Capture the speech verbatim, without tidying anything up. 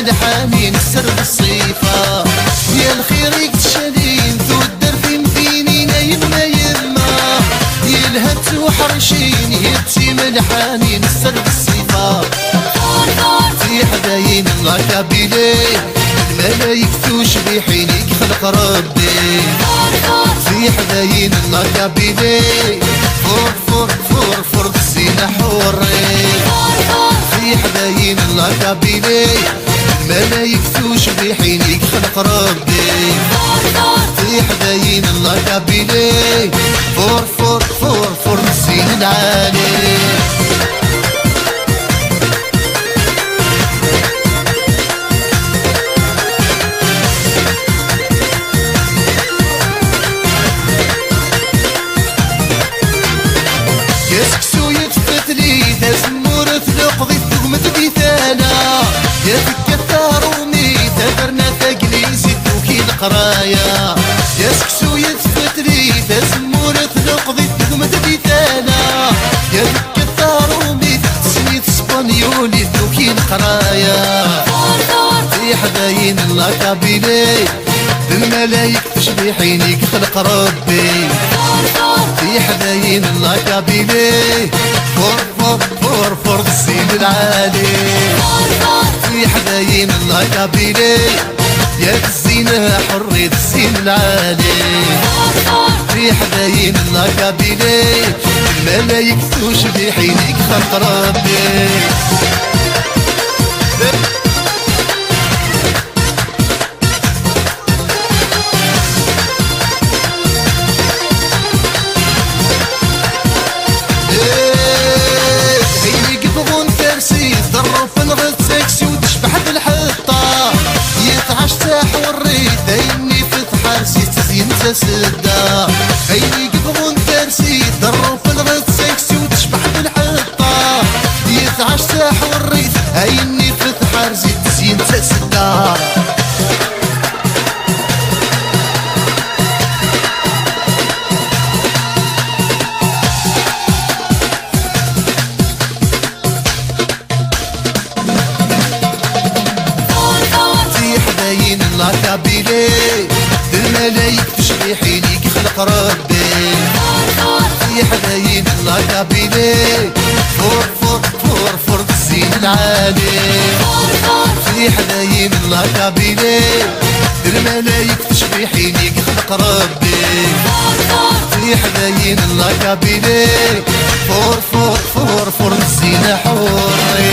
Lḥanin sser d ṣṣifa, ya lxir i yettcalin, tuddar timdinin, a yemma, yemma. Yelha ttuḥricin, yettim lḥanin sser d ṣṣifa. Tiḥdayin n la Kabylie, lmalayek tucbiḥin i yexleq Rebbi. Tiḥdayin n la Kabylie, fur, fur, fur, fur, d zzin aḥurri. Tiḥdayin n la Kabylie, lmalayek tucbiḥin i yexleq Rebbi. Tiḥdayin n la Kabylie, fur, fur, fur, fur, d zzin lɛali. Ya seksu ya tfetli, tazemmurt leqḍit tugmet di tala. Ya tekkat taṛumit, taferna taglizit tuki leqraya. Ya seksu ya tfetli, tazemmurt leqḍit tugmet di tala. Ya tekkat taṛumit, tesnit spanyolit tuki leqraya. Tiḥdayin n la Kabylie, d lmalayek tecbiḥin i yexleq Rebbi. Tiḥdayin n la Kabylie, fur, fur, fur, fur, d zzin lɛali. Tiḥdayin n la Kabylie, ya d zzin aḥurri, d zzin lɛali. Tiḥdayin n la Kabylie, lmalayek tucbiḥin i yexleq Rebbi. Ayen i yebɣun tarsit, ḍerrufen ɣer taksi u tecbeḥ d lḥeṭṭa. Yetɛac taḥurrit, ayen ifet ḥers-itt tezyen d tasedda. Ayen i yebɣun tarsit, ḍerrufen ɣer taksi u tecbeḥ d lḥeṭṭa. Yetɛac taḥurrit, ayen ifet ḥers-itt tezyen d tasedda. Tiḥdayin n la Kabylie, d lmalayek tecbiḥin i yexleq Rebbi. Tiḥdayin n la Kabylie, fur, fur, fur, fur, d zzin lɛali. Tiḥdayin n la Kabylie, d lmalayek tecbiḥin i yexleq Rebbi. Tiḥdayin n la Kabylie, fur, fur, fur, fur, d zzin aḥurri.